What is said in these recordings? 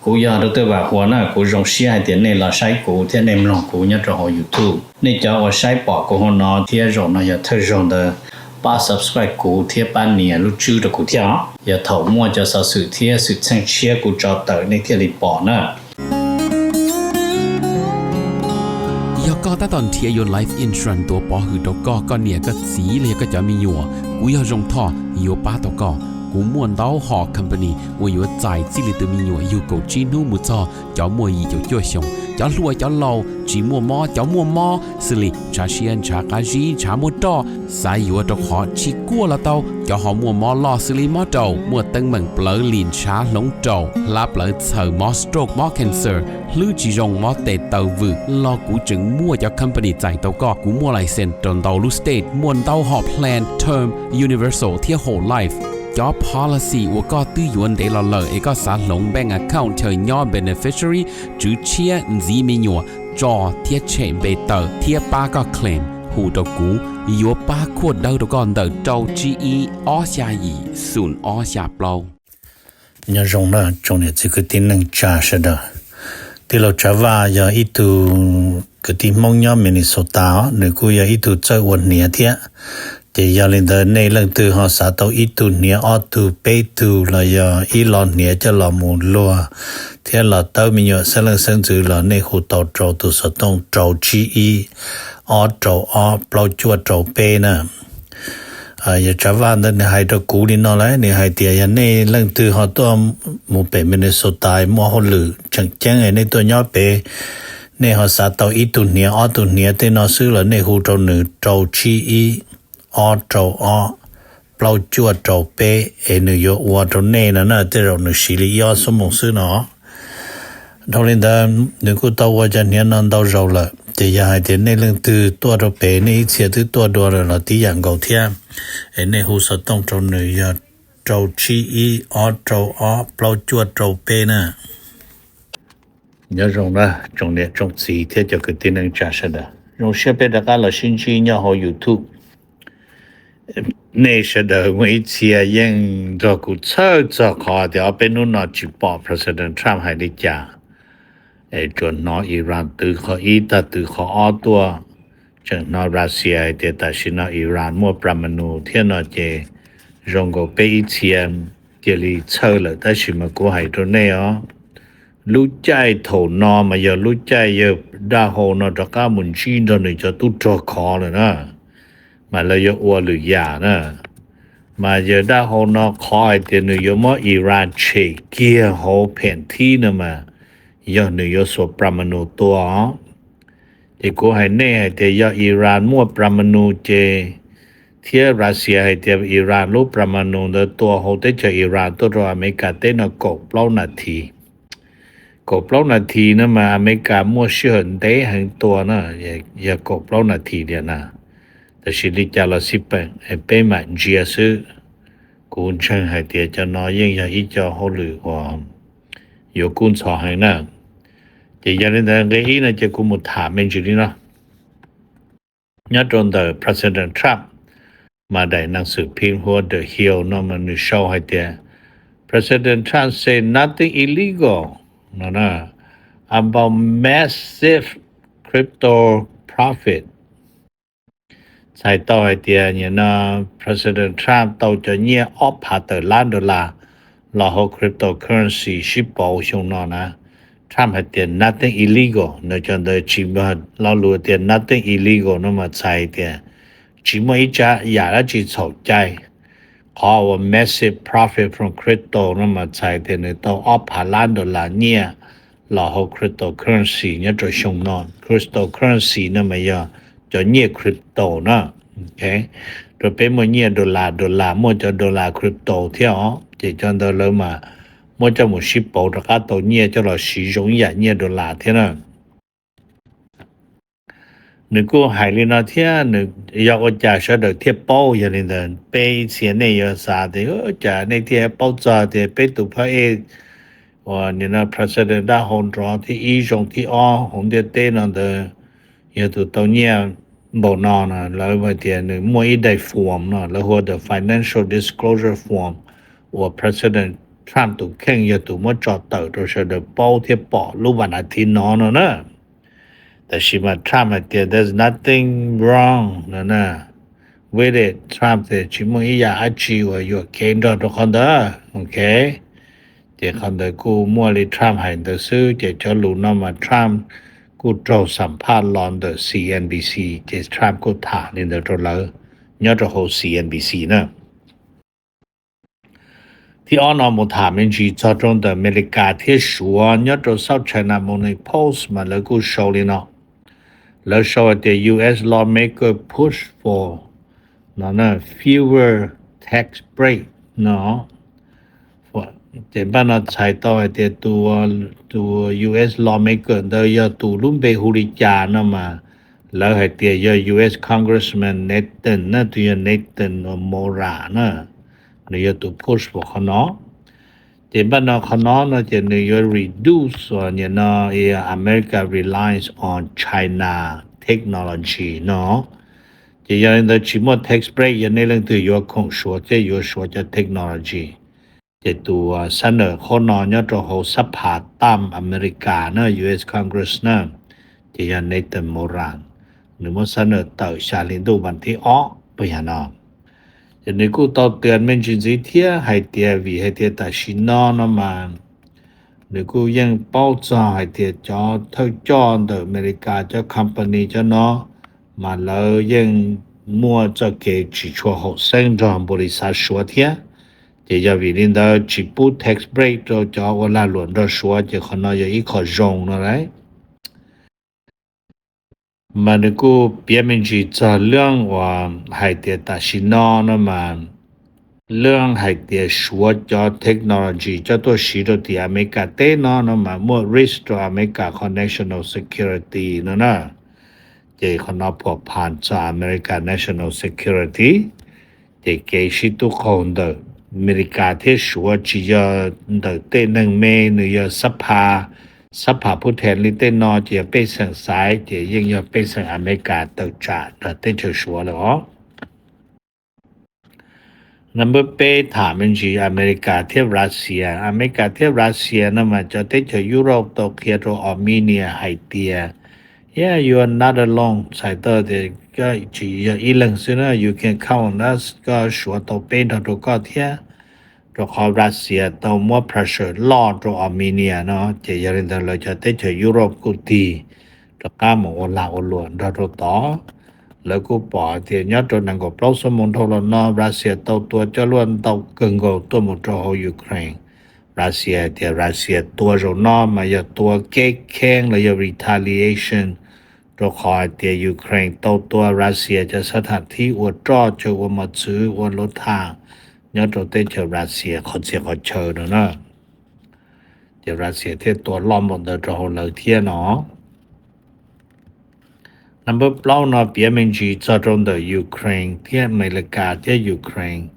Kuv yog Doctor Vam Huas na, kuv zoo siab hais tias nej los saib kuv thiab nej mloog kuv nyob rau hauv YouTube. Nej cov uas saib pom kuv hauv no thiab zaum no yog thawj zaug ntawd, pab subscribe kuv thiab pab nias lub tswb rau kuv thiab os. Yog thaum muaj cov xov xwm thiab xwm txheej tshiab kuv tso tawm nej thiaj li pom na. Yog koj tab tom nrhiav yuav life insurance tuav pov hwm rau koj, koj niam koj txiv los yog koj cov me nyuam, kuv yog Zoo Thoj yuav pab tau koj. Kuv muaj ntau hom company uas yuav txais txij li tus me nyuam yug kaum tsib hnub mus txog cov muaj yim caum cuaj xyoos, cov hluas cov laus, tsis muaj mob cov muaj mob, xws li ntshav siab ntshav qab zib ntshav muaj roj, xav yuav rau qhov tsis kuaj los tau, cov ho muaj mob loj xws li mob raum, muaj teeb meem plawv lim ntshav hloov raum, hlab plawv txhaws, mob stroke mob cancer, hlwb tsis zoo mob tes taw vwm los kuv tseem muaj cov company txais tau koj. Kuv muaj license rau ntau lub state, muaj ntau hom plan term, universal thiab whole life. Cov policy uas koj twb yuav ntev los lawm es koj xav hloov bank account chaw nyob beneficiary, tswv tshiab, ntxiv me nyuam, tso thiab tshem npe tawm thiab pab koj claim, hu rau kuv, yuav pab khuaj dawb rau koj ntawm rau tsib ib ob xya yim xoom ob xya plaub. Nyob zoo na tsoom niam txiv kwv tij neej tsa sawv daws. Tij laug Tsav Vaj yog ib tug kwv tij Hmoob nyob Minnesota os, nws kuj yog ib tug txawj ua hniav thiab. Ces yog li ntawd nej leej twg ho xav tau ib tug hniav ob tug peb tug los yog ib lo hniav coj los mus luag thiab los tawb me nyuam xeeb leej xeeb ntxwv los nej hu tau rau tus xov tooj rau tsib ib ob rau ob plaub cuaj rau peb na. Yog Tsav Vaj ntawd nws hais rau kuv li no lawm, nws hais tias yog nej leej twg ho tuaj mus pem Minnesota muaj hauj lwm tseem ceeb nej tuaj nyob pem, nej ho xav tau ib tug hniav ob tug hniav tej no xwb los nej hu rau nws rau tsib ib ob rau ob plaub cuaj rau peb es nws yuav ua rau nej no na, tej zaum nws siv li ib ob xuab moos xwb no. Dhau li ntawd nws kuj tau ua cov hniav no ntau zaus lawm, ces yog hais tias nej leej twg tuaj rau pem nej ib txhia twb tuaj dua lawm los tib yam nkaus thiab, es nej hu xov tooj rau nws yog rau tsib ib ob rau ob plaub cuaj rau peb na. Nyob zoo na tsoom niam tsoom txiv thiab cov kwv tij neej tsa sawv daws, zoo siab peb rov qab los sib ntsib nyob hauv YouTube. Nej sawv daws muaj ib txhia yeej nrog kuv txhawj txog qhov tias ob peb hnub no tsis pom President Trump hais li cas, es tsuas hnov Iran twv qhov ib tag twv qhov ob tuaj, tseem hnov Russia hais tias tam sim no Iran muaj pramanu thiab no ces zoo nkaus peb ib txhia cia li txhawj lawm, tab sis mas kuv hais rau nej os, lub caij thaum no mas yog lub caij yawg daj hau no rov qab mus ntsib nrog nws cov tub rog khov lawm na, mas lawv yuav ua lwm yam na. Mas yawg daj hau no qhov hais tias nws yuav muab Iran tshem kiag hauv pheem thib no mas yog nws yuav xuas pramanu tua os. Ces kuv hais nej hais tias yog Iran muaj pramanu ces, thiab Russia hais tias Iran lub pramanu ntawd tua hauv teb chaws Iran tuaj rau Amelikas teb no kaum plaub nas this. Kaum plaub nas this no mas Amelikas muaj sij hawm ntev heev tua na, yog kaum plaub nas this tiag na. Tab sis li cas los xij peem, peb mam ntsia xwb. Kuv ntseeg hais tias cov no yeej yog ib co hauj lwm uas yuav kub ntxhov heev na. Ces yog li ntawd nqe ib no ces kuv mus tham me ntsis li no. Nyob rau ntawm President Trump mas daim nas xwm phim huav The Hill no mas nws sau hais tias President Trump say nothing illegal no about massive crypto profit. Txhais tau hais tias nim no President Trump tau cov nyiaj ob phav tawm lab dollar los hauv cryptocurrency sib pauv xyoo no na. Trump hais tias nothing illegal no, cov ntawd tsis muaj lo lus tias nothing illegal no mas txhais tias tsis muaj ib yam dab tsi txhaum cai. Qhov uas massive profit from crypto no mas txhais tias nws tau ob phav lab dollar nyiaj los hauv cryptocurrency nyob rau xyoo no. Cryptocurrency no mas yog cov nyiaj crypto na. Rau peb muaj nyiaj dollar, dollar muaj cov dollar crypto thiab os, ces cov ntawd lawv mas muab coj mus sib pauv rov qab tau nyiaj coj los siv zoo ib yam nyiaj dollar thiab na. Nws kuj hais li no thiab, nws yog ua cas sawv daws thiaj paub? Yog li ntawd peb ib txhia nej yuav xav tias cas nej thiaj paub txog tias peb tus phab ej uas nim no president dab hau nrov thib ib zoo thib ob hauv ntiaj teb no ntawd yog tus tau nyiaj npaum no no. Lawv hais tias nws muaj ib daim form no lawv hu ua the financial disclosure form uas President Trump tus kheej yog tus muab tso tawm rau sawv daws paub thiab pom lub vas as thiv no no na. Tab sis mas Trump hais tias there's nothing wrong no na with it. Trump tias tsis muaj ib yam dab tsi uas yuam kev nrog rau qhov ntawd, ok. Ces qhov ntawd kuj muaj li Trump hais ntawd xwb, ces cov lus no mas Trump kuj raug xam phaj los ntawm CNBC, ces Trump kuj tham li ntawd rau lawv nyob rau hauv CNBC na. Thib ob no mus tham me ntsis txog rau ntawm Amelikas thiab Suav. Nyob rau South China Morning Post mas lawv kuj sau li no. Lawv sau hais tias US lawmaker push for no fewer tax break no. Ces npaj no txhais tau hais tias tus US lawmaker ntawd yog tus lub npe hu li cas no mas lawv hais tias yog US Congressman Nathan na, tus yog Nathan Moran na, nws yog tus push for qhov no. Ces npaj no qhov no no ces nws yuav reduce nim no America reliance on China technology no. Ces yog li ntawd tsis muaj tax break, yog nej leej twg yuav khoom Suav thiab yuav Suav cov technology. Ces tus xab nawm qhov no nyob rau hauv xab phas tam Amelikas na, US Congress na, ces yog Nathan Moran, nws muab xab nawm tawm xya hli ntuj vas thib ob puas yog no. Ces nws kuj tau tias me ntsis ntxiv thiab hais tias vim hais tias tam sim no no mas nws kuj yeej paub txog hais tias cov thawj coj ntawm Amelikas cov company cov no mas lawv yeej muaj txoj kev tsis tshua haum xeeb nrog npaum li xav Suav thiab. Ces yog vim li ntawd tsis pub tax break rau cov ua lag luam nrog Suav, ces qhov no yog ib qho zoo no lauj. Mas nws kuj piav me ntsis txog lub uas hais tias tam sim no no mas lub hais tias Suav cov technology coj tuaj siv rau tim Amelikas teb no no mas muaj risk rau Amelikas qhov national security no na. Ces qhov no phuam phas txog America national security. Ces kev sib tub qaug ntawm Amelikas thiab Suav tsis yog ntawm tej neeg me, nws yog xab phas, xab phas phu them li tej no ces yog pej xeem xaiv, ces yeej yog pej xeem Amelikas tawm tsam rau teb chaws Suav lawm os. Number peb tham me ntsis Amelikas thiab Russia. Amelikas thiab Russia no mas cov teb chaws Europe tau qhia rau Armenia hais tias, yeah, you are not alone, txhais tau tias koj tsis yog ib leeg xwb na, you can count on us, koj Suav tau peb nrog rau koj thiab. Rau qhov Russia tau muab pressure loj rau Armenia no, ces yog li ntawd lawv cov teb chaws Europe kuj tig rov qab mus ua lag ua luam nrog rau tod. Lawv kuj pom tias nyob rau nees nkaum plaub xuab moos dhau los no Russia tau tua coj luaj ntau kawg nkaus tuaj mus rau hauv Ukraine. Russia hais tias Russia tua zaum no mas yog tua kev kheej los yog retaliation, rau qhov hais tias Ukraine tau tua Russia cov xab tham thib ua roj, chaw ua mos txwv, ua lub tham nyob rau teb chaws Russia qhov txhia qhov chaw no na. Ces Russia thiaj tua loj npaum ntawd rau hauv lawv thiab no. Number plaub no piav me ntsis txog rau ntawm Ukraine thiab Amelikas thiab Ukraine.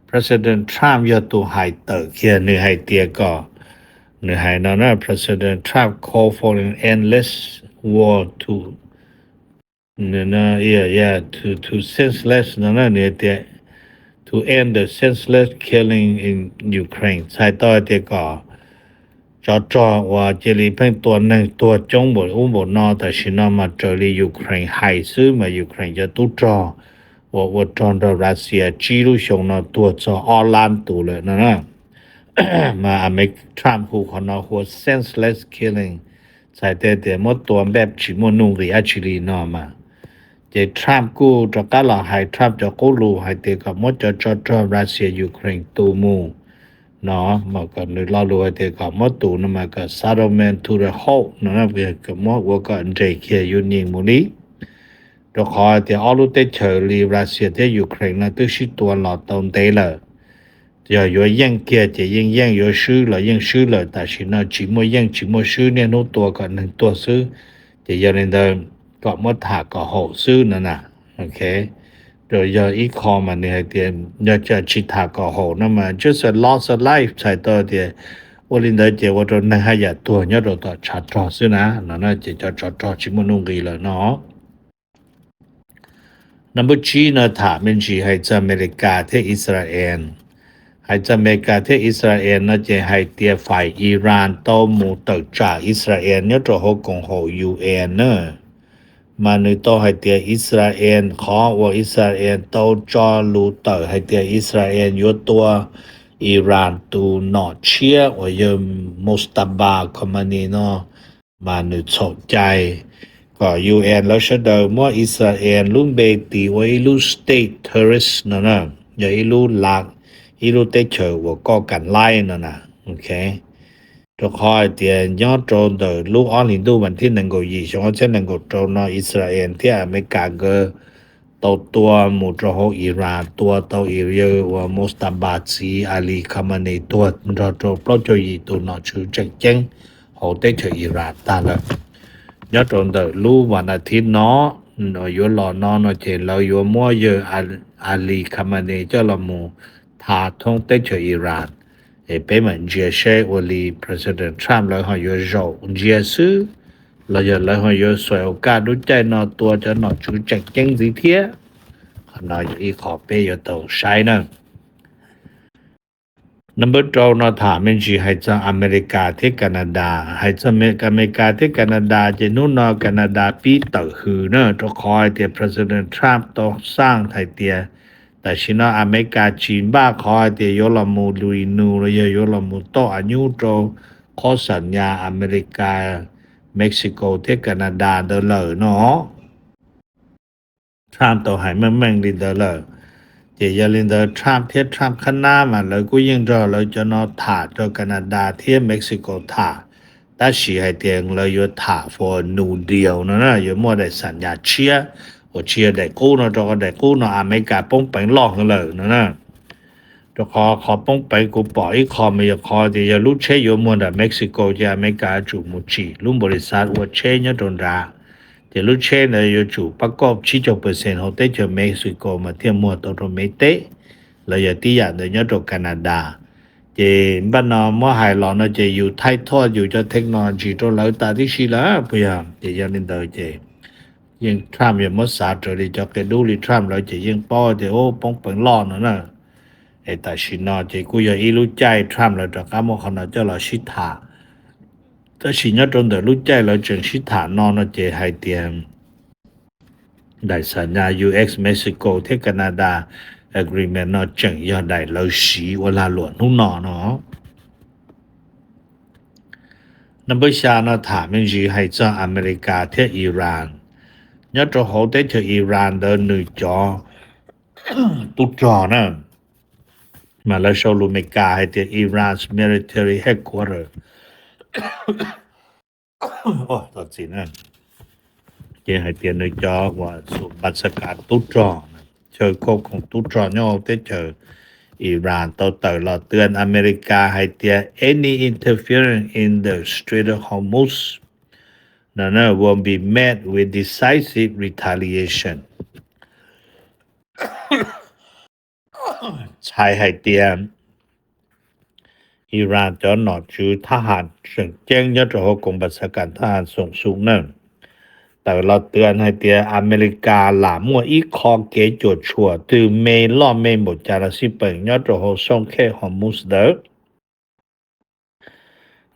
President Trump yog tus hais tawm kiag, nws hais tias kom, nws hais no na, President Trump call for an endless war to, nws no, yeah, yeah, to, to senseless no na, nws tias to end the senseless killing in Ukraine, txhais tau tias kom tsov rog uas cia li pheej tua neeg tuag coob npaum ub npaum no tam sim no mas raws li Ukraine hais xwb mas Ukraine cov tub rog uas ua rog nrog Russia tsib lub xyoo no tuag txog ob lab tus lawm no na. Mas Trump hu qhov no hu ua senseless killing, txhais tau tias muab tua npaj tsis muaj nuj nqis dab tsi li no mas. Ces Trump kuj rov qab los hais Trump cov qub lus hais tias kom muab cov tsov rog Russia Ukraine tu mus no, mas kom nws lo lus hais tias kom muab tu no mas kom settle them to the whole no, kom muab ua kom nres kiag Ukraine mus li. Rau qhov tias ob lub teb chaws li Russia thiab Ukraine no twb sib tua los tau ntev lawm. Yog yuav yeej kiag ces yeej yeej, yuav swb los yeej swb lawm, tam sim no tsis muaj yeej tsis muaj swb, niaj hnub tua kom neeg tuag xwb. Ces yog li ntawd kom muab tham kom haum xwb no na. Ok, rau yog ib qho mas nws hais tias yog tsis tham kom haum no mas just a loss of life, txhais tau tias ua li ntawd ces ua rau neeg haj yam tuag nyob rau tom tshav rog xwb na no, ces cov tsov rog tsis muaj nuj nqis lawm no. Number tsib no tham me ntsis hais txog Amelikas thiab Israel. Hais txog Amelikas thiab Israel no ces hais tias fais Iran tau mus tawm tsam Israel nyob rau hauv koom haum U N na. Mas nws tau hais tias Israel, qhov uas Israel tau tso lus tawm hais tias Israel yuav tua Iran tus nom tshiab uas yog Mojtaba Khomeini no, mas nws txhaum cai kom U N lawv sawv daws muab Israel lub npe tis ua ib lub state terrorist no na, yog ib lub la, ib lub teb chaws uas koj kam laib no na. Rau qhov hais tias nyob rau ntawm lub ob hlis ntuj vas thib nees nkaum yim xyoo ob txhiab nees nkaum rau no Israel thiab Amelikas nkawd tau tua mus rau hauv Iran, tua tau yawg uas Mojtaba txiv Ali Khamenei tuag nrog rau plaub caug yim tus nom tswv tseem ceeb hauv teb chaws Iran tag lawm. Nyob rau ntawm lub vas thib no yuav los no no ces lawv yuav muab yawg Ali Khamenei coj los mus thav thoob teb chaws Iran. Es peb mam ntsia seb ua li President Trump lawv ho yuav zaum ntsia xwb los yog lawv ho yuav xuas ua kaj lub caij no tua cov nom tswv tseem ceeb ntxiv thiab. Qhov no yog ib qho peb yuav tau saib na. Number rau no tham me ntsis hais txog Amelikas thiab Canada. Hais txog Amelikas thiab Canada ces hnub no Canada pib tawm hws na, rau qhov hais tias President Trump tau xaj hais tias tam sim no Amelikas tsis npaj qhov hais tias yuav los mus renew los yog yuav los mus toj av nyub rau qhov xam nyas Amelikas, Mexico thiab Canada ntawd lawm no. Trump tau hais meej meej li ntawd lawm. Ces yog li ntawd Trump thiab Trump qhab nab mas lawv kuj yeej nrog lawv cov no tham rau Canada thiab Mexico tham, tab sis hais tias lawv yuav tham for new deal no na, yuav muaj daim xam nyas tshiab uas tsis yog daim qub no, rau qhov daim qub no Amelikas poob peev loj heev lawm no na. Rau qhov qhov poob peev kuv pom ib qho mas yog qhov tias yog lub tsheb yuav muag nram Mexico ces Amelikas yuav tsum mus tsim lub npaum li xav ua tsheb nyob rau nrad, ces lub tsheb ntawd yuav tsum pab koj tsib caug percent hauv teb chaws Mexico mas thiaj muag tau rau Mev teb, los yog tib yam ntawd nyob rau Canada. Ces npaj no muab hais los no ces yus thaij thoj yus cov technology rau lawv tas tib si lawm puas yog? Ces yog li ntawd ces yeej Trump yuav muab xav raws li cov qia dub li Trump lawv ces yeej paub tias poob peev loj no na. Es tam sim no ces kuj yog ib lub caij Trump lawv rov qab muab qhov no coj los sib tham. Tab sis nyob rau ntawm lub caij lawv tseem sib tham no no ces hais tias daim xam nyas U S Mexico thiab Canada agreement no tseem yog daim lawv siv ua lag luam hnub no no. Number xya no tham me ntsis hais txog Amelikas thiab Iran. Nyob rau hauv teb chaws Iran ntawd nws cov tub rog na, mas lawv sau lus Amelikas hais tias Iran's military headquarter. Ces hais tias nws cov uas xum npas xab kas tub rog, chaw khauj khoom tub rog nyob hauv teb chaws Iran tau tawm los twv Amelikas hais tias any interference in the Strait of Hormuz no will be met with decisive retaliation. Txhais hais tias Iran cov nom tswv thab ham tseem ceeb nyob rau hauv koom pas xav kas thab ham xoom xum na, tawm los twv hais tias Amelikas lam muaj ib qho kev cuam tshuam twg me loj me npaum cas los xij peem nyob rau hauv xoo khej Hormuz ntawd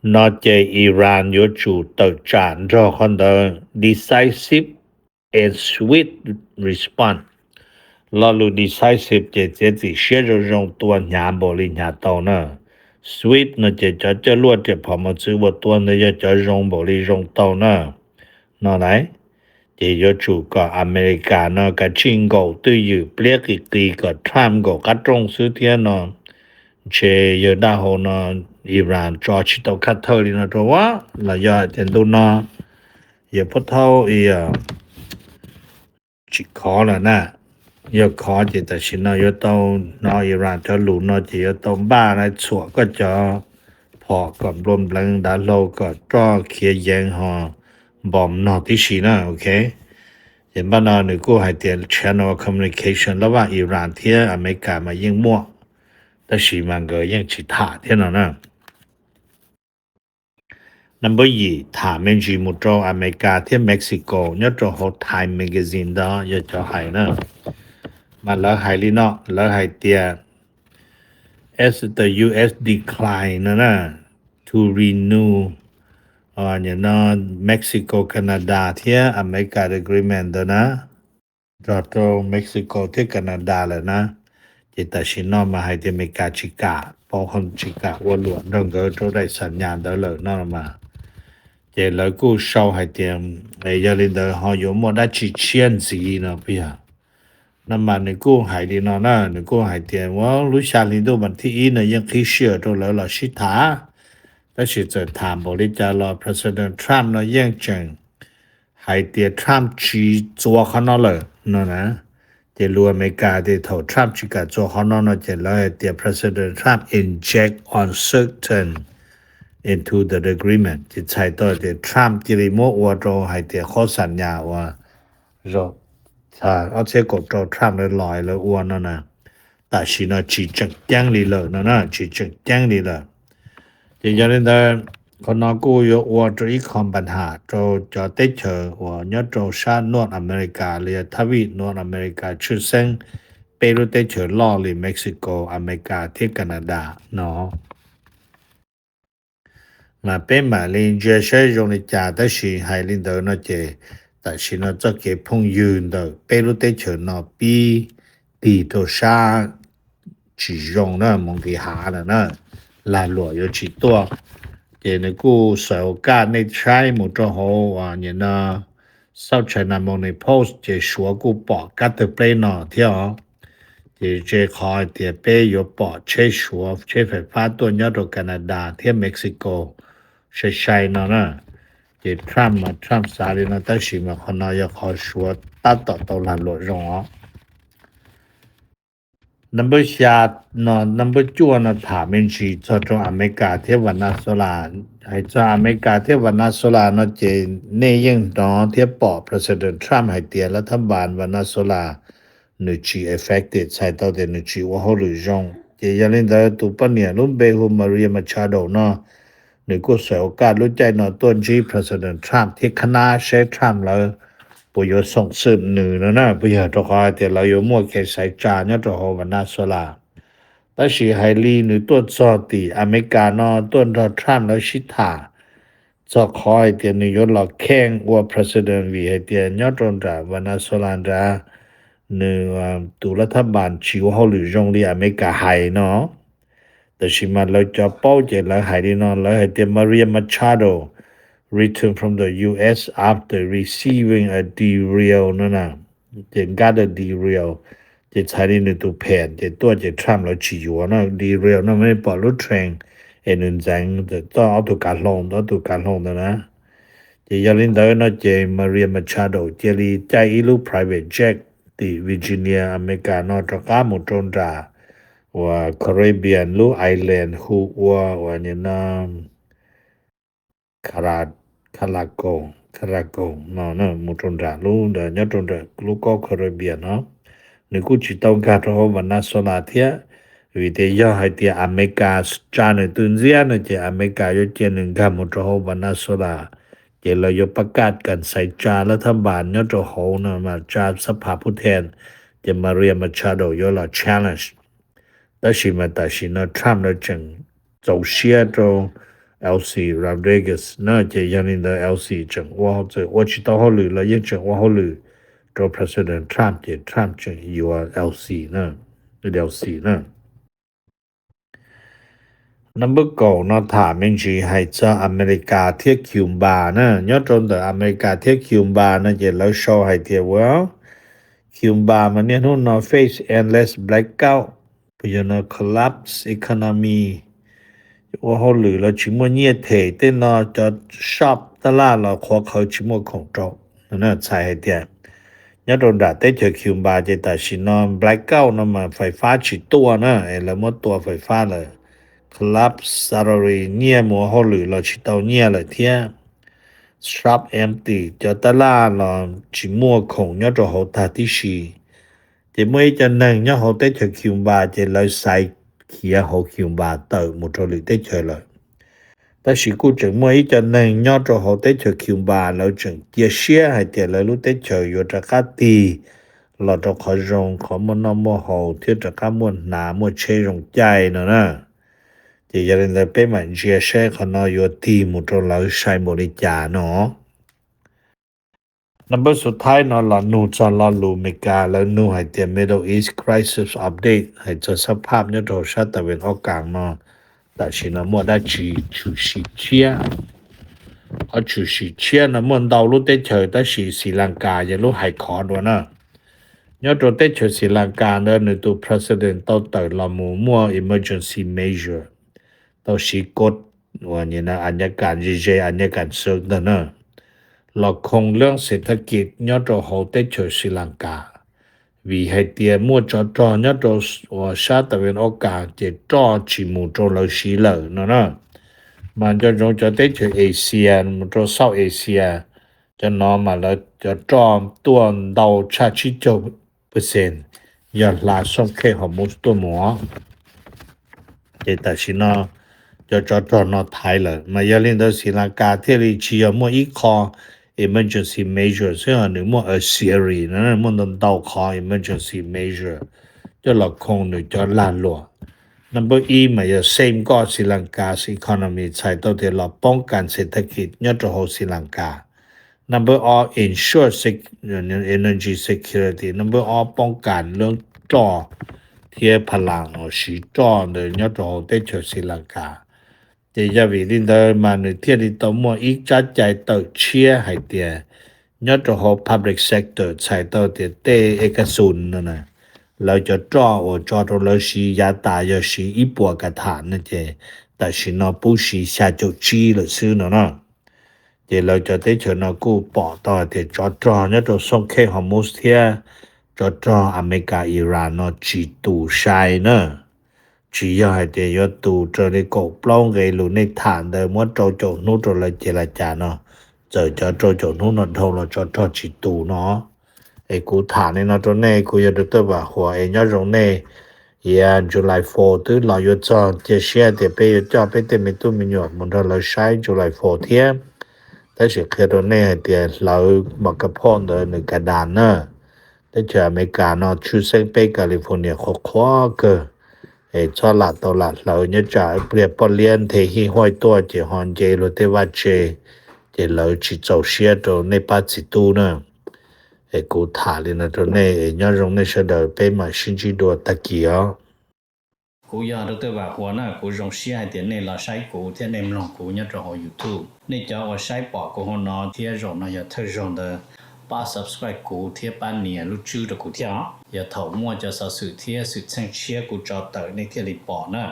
no ces Iran yuav tsum tawm tsam nrog qhov ntawd decisive and swift response. Lo lus decisive ces txiav txim siab zoo zoo tua hnyav npaum li hnyav tau na. Swift no ces cov coj luaj riam phom mos txwv uas tua ntawd yog cov zoo npaum li zoo tau na. No lauj, ces yuav tsum kom Amelikas no kav tsij nkaum twj ywm pliab qis qis kom Trump nkaum qab rooj xwb thiab no. Ntshe yawg dab hau no Iran tso tsis tau khaj thawj li no rau a, los yog hais tias ntu no yawg Pub Thaub tsis khov lawm na. Yog khov ces tam sim no yuav tau hnov Iran cov lus no ces yuav tau npaj na, txhuam koj cov phom kom nplua npleev dav hlau kom roj khiav yeev ho npom nog tib si na, ok. Ces npaj no nws kuj hais tias channel communication lab vaj Iran thiab Amelikas mas yeej muaj, tab sis mas nkawd yeej tsis tham thiab no na. Number yim, tham me ntsis mus rau Amelikas thiab Mexico nyob rau hauv Time Magazine ntawd yog cov hais na. Mas lawv hais li no, lawv hais tias as the U S decline no na, to renew, no Mexico, Canada thiab America agreement ntawd na, nrog rau Mexico thiab Canada lawm na. Ces tam sim no mas hais tias Amelikas tsis kam, paub tsis kam ua luam nrog nkawd rau daim xam nyas ntawd lawm no mas. Ces lawv kuj sau hais tias, yog li ntawd ho yuav muaj dab tsi tshiab ntxiv no puas yog? No mas nws kuj hais li no na, nws kuj hais tias ua lub xya hli ntuj vas thib ib no yeej qhib sij hawm rau lawv los sib tham, tab sis txawm tham npaum li cas los President Trump no yeej tseem hais tias Trump tsis txuas qhov no lawm no na. Ces lus Amelikas tias thaum Trump tsis kam txuas qhov no no ces lawv hais tias President Trump inject uncertain into the agreement, ces txhais tau tias Trump cia li muab ua rau hais tias qhov xam nyas uas ob txhiab kaum rau Trump lawv los lawv ua no na, tam sim no tsis tseem ceeb li lawm no na, tsis tseem ceeb li lawm. Ces yog li ntawd, qhov no kuj yuav ua rau ib qho npa ham rau cov teb chaws uas nyob rau sab North America los yog thab vij North America tshwj xeeb peb lub teb chaws loj li Mexico, Amelikas thiab Canada no. Mas peb mam li ntsia saib zoo li cas, tab sis hais li ntawd no ces tam sim no txoj kev phooj ywg ntawm peb lub teb chaws no pib tig rau sab tsis zoo na, mus nqis hav lawm na, lag luam yuav tsis tuaj. Ces nws kuj xaws ua kaj nej saib mus rau hauv uas nim no South China Morning Post ces Suav kuj pom kab tawg pleb no thiab os. Ces tse qhov hais tias peb yuav pom tsheb Suav, tsheb fais fab tuaj nyob rau Canada thiab Mexico sai sai no na. Ces Trump mas Trump xav li no tab sis mas qhov no yog qhov Suav tab tom tau lag luam zoo os. Number xya no, number cuaj no tham me ntsis txog rau Amelikas thiab Venezuela. Hais txog Amelikas thiab Venezuela no ces nej yeej hnov thiab pom President Trump hais tias lav thab npas Venezuela nws tsis effective, txhais tau tias nws tsis ua hauj lwm zoo. Ces yog li ntawd tus poj niam lub npe hu Maria Machado no, nws kuj xaws ua kaj lub caij no tuaj ntsib President Trump thiab khab nab seb Trump lawv puas yuav xoom xwm nws no na, puas yog rau qhov hais tias lawv yuav muaj kev xaiv tsa nyob rau hauv Venezuela. Tab sis hais li nws tuaj txog tim Amelikas no tuaj nrog Trump lawv sib tham txog qhov hais tias nws yuav los kheej ua president vim hais tias nyob rau nram Venezuela nrad nws tus lav thab npas tsis ua hauj lwm zoo li Amelikas hais no. Tab sis mas lawv cov paub ces lawv hais li no, lawv hais tias Maria Machado returned from the U S after receiving a derail no na. Ces nkaj dej derail, ces txhais li nws tus phem ces tuaj ces Trump lawv tsis yuav no. Derail no mas nej pom lub train es nws ntxeev txoj ob tug kav hlau, ob tug kav hlau ntawd na. Ces yog li ntawd no ces Maria Machado cia li caij ib lub private jet tim Virginia, Amelikas no rov qab mus rau nram uas Caribbean lub island hu ua uas nim no Caraco, Caraco no mus rau nram lub ntawd, nyob rau nram lub kob Caribbean no. Nws kuj tsis tau nkag rau hauv Venezuela thiab, vim tias yog hais tias Amelikas tsa nws tus ntxiab no ces Amelikas yuav cia nws nkag mus rau hauv Venezuela, ces lawv yuav pab kaj kas xaiv tsa lav thab npas nyob rau hauv no mas tsa xab pha phu then, ces Maria Machado yuav los challenge. Tab sis mas tam sim no Trump lawv tseem txaus siab rau Elsie Rodriguez na, ces yog li ntawd Elsie tseem ua, txawm ua tsis tau hauj lwm los yeej tseem ua hauj lwm rau President Trump, ces Trump tseem yuav Elsie na, Elsie na. Number kaum no tham me ntsis hais txog Amelikas thiab Cuba na. Nyob rau ntawm Amelikas thiab Cuba no ces lawv sau hais tias, well, Cuba mas niaj hnub no face endless blackout, puas yog no collapse economy, ua hauj lwm los tsis muaj nyiaj them, tej no cov shop tab laj los qhuav qhawv tsis muaj khoom rau. Txhais hais tias nyob rau nram teb chaws Cuba ces tam sim no blackout no mas fais fab tsis tuaj na, es lawv muab tua fais fab lawm. Collapse salary, nyiaj mus ua hauj lwm los tsis tau nyiaj lawm thiab. Shop empty, cov tab laj los tsis muaj khoom nyob rau hauv tag tib si. Ces muaj ib co neeg nyob hauv teb chaws Cuba ces lawv xaiv khiav hauv Cuba tawm mus rau lwm teb chaws lawm. Tab sis kuj tseem muaj ib co neeg nyob rau hauv teb chaws Cuba lawv tseem cia siab hais tias lawv lub teb chaws yuav rov qab tig los rau qhov zoo, qhov muaj noj muaj haus thiab rov qab muaj hnav muaj tsheb zoo caij no na. Ces yog li ntawd peb mam ntsia saib qhov no yuav tig mus rau lawv sai npaum li cas no. Number xub thawj no los nug txog lo lus Amelikas, lawv nug hais tias Middle East Crisis Update, hais txog xab phaj nyob rau sab tas ven ob kas no tam sim no muaj dab tsi tshwm sim tshiab. Qhov tshwm sim tshiab no muaj ntau lub teb chaws tab sis Sri Lanka yog lub hais khov dua na. Nyob rau teb chaws Sri Lanka ntawd nws tus president tau tawm los mus muaj emergency measure, tau siv kod uas a nyas kas ze ze a nyas kas xwb ntag na, los khoo lub xev thab kis nyob rau hauv teb chaws Sri Lanka, vim hais tias muaj tsov rog nyob rau uas sab tas ven ob kas ces roj tsis mus rau lawv siv lawm no na. Mas nco ntsoov cov teb chaws Asia mus rau South Asia, cov no mas lawv cov roj tuaj ntau tshaj tsib caug percent yog hla xooj khej Hormuz tuaj mus. Ces tam sim no cov tsov rog no thaiv lawm, mas yog li ntawd Sri Lanka thiaj li tsis yog muaj ib qho emergency measure xwb, nws muaj a series no, muaj ntau ntau qhov emergency measure coj los khoo nws cov lag luam. Number ib mas yog safeguard Sri Lanka's economy, txhais tau tias los poob kas xev thab kis nyob rau hauv Sri Lanka. Number ob ensure sec- energy security. Number ob poob kas lub roj thiab pha las uas siv roj ntawd nyob rau hauv teb chaws Sri Lanka. Ces yog vim li ntawd mas nws thiaj li tau muaj ib tsab cai tawm tshiab hais tias nyob rau hauv public sector, txhais tau tias tej ekasun no na, lawv cov roj uas tso rau lawv siv yav tas yog siv ib puas kas tham no ces tam sim no pub siv xya caum tsib lawm xwb no na. Ces lawv cov teb chaws no kuj pom tau hais tias tsov rog nyob rau xooj khej Hormuz thiab tsov rog Amelikas Iran no tsis tus sai na. Tsis yog hais tias yuav tus raws li kaum plaub nqe lus nej tham ntawd muab rau caum hnub rau lawv ces li cas no, txawm cov rau caum hnub no dhau los tsov rog tsis tus no. Es kuv tham li no rau nej, kuv yog Doctor Vam Huas es nyob zoo nej. Yog July four twb los yuav txog, cia siab tias peb yuav coj peb tej me tub me nyuam mus nrog lawv saib July four thiab. Tab sis qhia rau nej hais tias hlawv mas ka phoj ntawd nws ka das na. Teb chaws Amelikas no tshwj xeeb peb California qhuav qhuav kawg, es txhob lam tau lam hlawv, nyob tsam ib pliag poj liab nthe hij huaj tuaj ces ho nce luag tej vaj tse, ces lawv tsis txaus siab rau nej pab txiv tub na. Es kuv tham li no rau nej es nyob zoo nej sawv daws, peb mam sib ntsib dua tag kis os. Kuv yog Doctor Vam Huas na, kuv zoo siab hais tias nej los saib kuv thiab nej mloog kuv nyob rau hauv YouTube. Nej cov uas saib pom kuv hauv no thiab zaum no yog thawj zaug ntawd, pab subscribe kuv thiab pab nias lub tswb rau kuv thiab os. Yog thaum muaj cov xov xwm thiab xwm txheej tshiab kuv tso tawm nej thiaj li pom na.